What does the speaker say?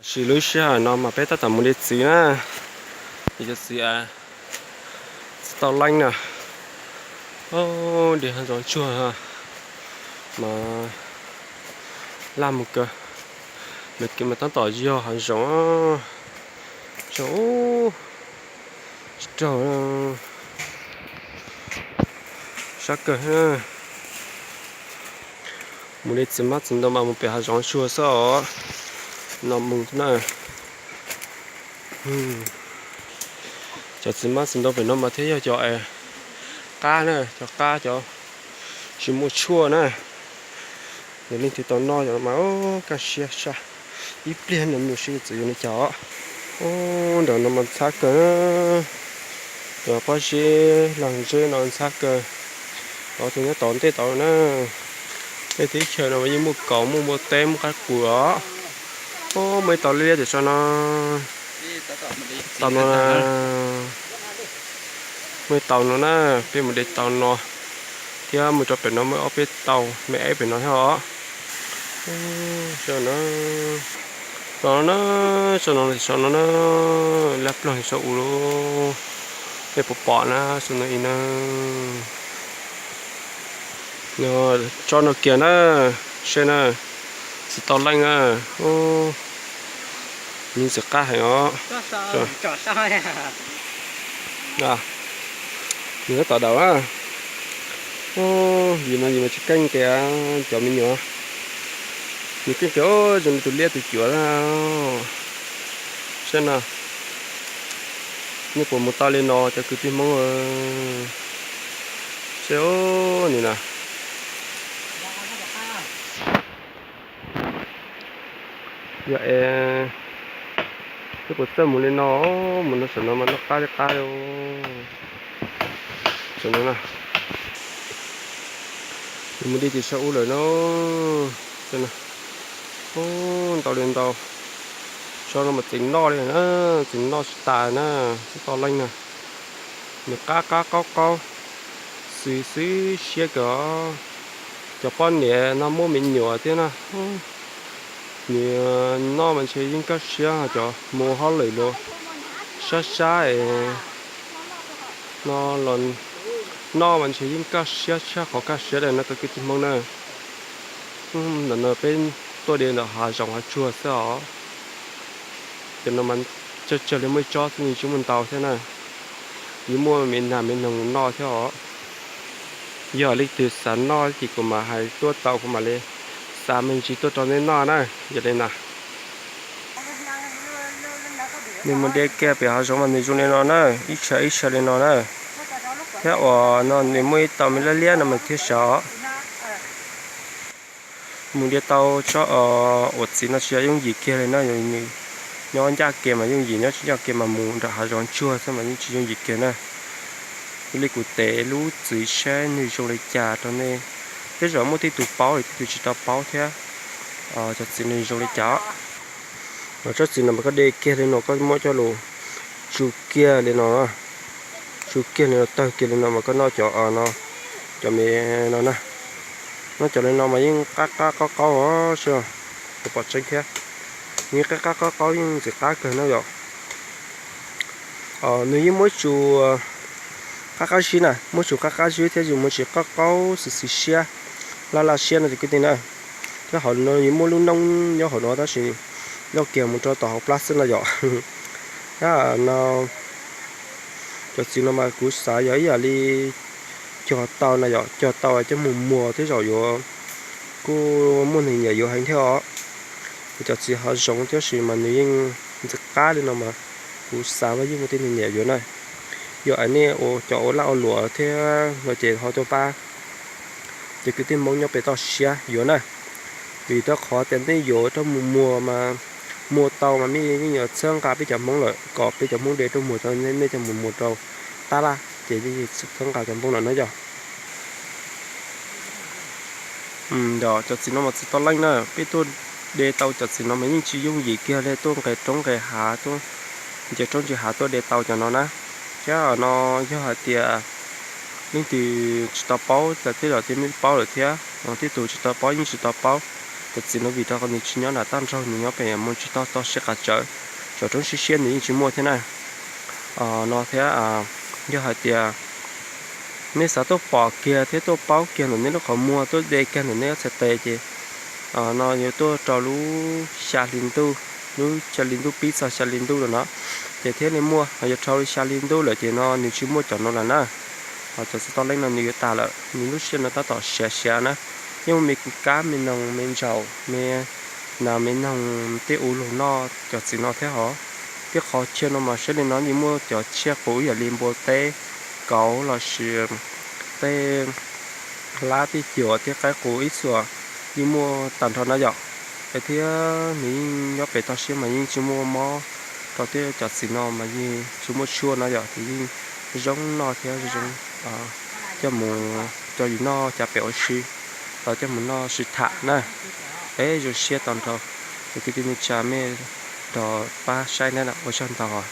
Sim lub sij hawm no mas peb tab tom mus de txiv na, de cov txiv, txiv tau leej na. De hav zoov tsuag mas laj mus kawg, nws kev mas tab tom yog hav zoov, zoov tsis raug, sab kawg. Mus de txiv hmab txiv ntoo mas mus pem hav zoov tsuag xwb os, no mus na. Cov txiv hmab txiv ntoo pem no mas thiaj yog cov qab na, cov qab cov tsis muaj tshuaj na. Yog leej twg tau noj cov no mas kaj siab saj, ib pliag no mus sib txwv yuav li cas. Ub, nram no mas ntxhab kawg, cov pob zeb los zeb no ntxhab kawg. Tod tus nyob tod ntej tod na, tej teb chaws no mas yeej muaj kaus muaj npua teb muaj qab qus os. Ub, muaj ib tau liab liab tiam sis no, tau no, muaj ib tau no na, peb mus de tau no, thiab mus rau pem no muaj ob peb tau me eb pem no thiab os. Saum no, saum no na, saum no na, lab ploog saum u lub, peb puas pom na, saum no ib na. Tso no kiag na, seb na, txiv tau leej na. Nws ntxim qab heev os. Nws tab tom daus na. Yim no yim mas tsis keej tias cov me nyuam, nws keej tias zoo li tus liab tus cuav na. Seb na, nej puas mus tau li no cov kwv tij Hmoob? Seb, nws na, yog es, nej puas txawj mus li no, mus no saum no mas noj qab li qab li. Saum no na, nws mus de tim saum ub lawm no. Ub, ntau li ntau. Saum no mas txiv noj li na, txiv noj tsis tas na, txiv tau leej na. Nws qab qab qaub qaub, xwm xwb siab kawg. Cov poj niam no muaj me nyuam thiab na, nws noj mas ntshe yeej kaj siab, cov mus hauj lwm los sab sab es no los noj mas ntshe yeej kaj siab tshaj qhov kaj siab li no cov kwv tij Hmoob na. Ntawm no peb tuaj de ntawm hav zoov hav tsuag xwb os. Cov no mas tsawg tsawg li muaj ib tsob xwb, nws tsis muaj ntau thiab na. Yeej muaj me nas me noog noj thiab os. Yog leej twg xav noj ces kuv mam hais tuaj tau, kuv mam li xa me ntsis tuaj rau nej noj na. Yog li na, nws mus de kiag pem hav zoov mas nws zoo li no na, ib tshav ib tshav li no na. Thiab uas no nws muaj ib tau me liab liab no mas thiab sav. Mus de tau tsob uas txiv no tsis yog yooj yim kiag li na, nws nyob ncaj kiag mas yooj yim, nyob tsis ncaj kiag mas mus nram hav zoov tsuag xwb mas yeej tsis yooj yim kiag na. Ua li kuv tev lub txiv saib nws zoo li cas rau nej. Tej zaum muaj tej tus paub, tej tus tsis tau paub thiab, cov txiv nws zoo li cas. Tsob txiv no mas koj de kiag li no koj muab coj los tsu kiag li no, tsu kiag li no tawg kiag li no mas koj noj cov no, cov me no na. Noj cov li no mas yeej qab qab qaub qaub os, seb puas pom tseeb thiab. Yeej qab qab qaub qaub yeej ntxim qab kawg na yom. Nws yeej muab tsu qab qab zib na, muab tsu qab qab zib thiab yeej muab tsis qaub qaub xwm xwm siab, laj laj siab no cov kwv tij na. Thiab hauv no yeej muaj lub noob nyob hauv no tab sis loj kiag mus rau tom hauv plab xwb no yom. Thiab no cov txiv no mas kuv xav yog ib yam li cog tau na yom, cog tau coj mus muag tej zaum yuav kuj muaj neeg nyiam yuav heev thiab os. Cov txiv hav zoov thiab sis mas nws yeej ntxim qab li no mas kuv xav mas yeej muaj tej neeg nyiam yuav na. Yog nej cov ua laj ua luam thiab no ces ho tuaj pab cov kwv tij Hmoob nyob pem toj siab yuav na. Vim rau qhov tias nej yuav coj mus muag mas muag tau mas nej yeej yuav txhawb nqa peb cov Hmoob lawm, kom peb cov Hmoob de tuaj muag rau nej coj mus muag rau tab laj ces yeej txhawb nqa cov Hmoob lawm na yom. Cov txiv no mas txiv tau leej na, peb tuaj de tau cov txiv no mas yeej tsis yooj yim kiag li, tuaj nqes roob nqes hav, tuaj nce roob nce hav tuaj de tau cov no na. Thiab no yog hais tias leej twg tsis tau paub ces tej zaum twb paub lawm thiab, tej tus tsis tau paub yeej tsis tau paub. Cov txiv no vim rau qhov nws tsis nyob nram toj nraug, nws nyob pem mus tsis tau toj siab qas tsawv, saum roob siab siab nws yeej tsis muaj thiab na. No thiab, yog hais tias nej xav tuaj pom kiag thiab tuaj paub kiag ntawm nej lub qhov muag, tuaj de kiag ntawm nej ob txhais tes ces no yuav tuaj rau lub xya hli ntuj, lub xya hli ntuj pib txog xya hli ntuj lawm no, ces thiaj li muaj. Ho yog dhau li xya hli ntuj lawm ces no nws tsis muaj cov no lawm na. Ho cov txiv toj leeb no nws yuav tas lawm, nws lub siab no tab tom siav siav na. Yeej muaj me kab me noog me ntsaum me nas me noog tej ua luag noj cov txiv no thiab hos. Tej qhov chaw no mas saib li no yeej muaj cov tsiaj qus ib yam li npua teb, kauv lossis tej hlab tej cuam tej qaib qus ib txhia yeej muaj tag nrho na yom. Es thiab nws yeej nyob pem toj siab mas yeej tsis muaj mob rau tej cov txiv no mas yeej tsis muaj tshuaj no yom, ces yeej zoo noj thiab zoo coj mus rau yus noj cas pem ua si, los coj mus noj sib tham na. Es zoo siab tag nrho, es kwv tij neej tsa mej nrog pab saib na, ua tsaug ntau.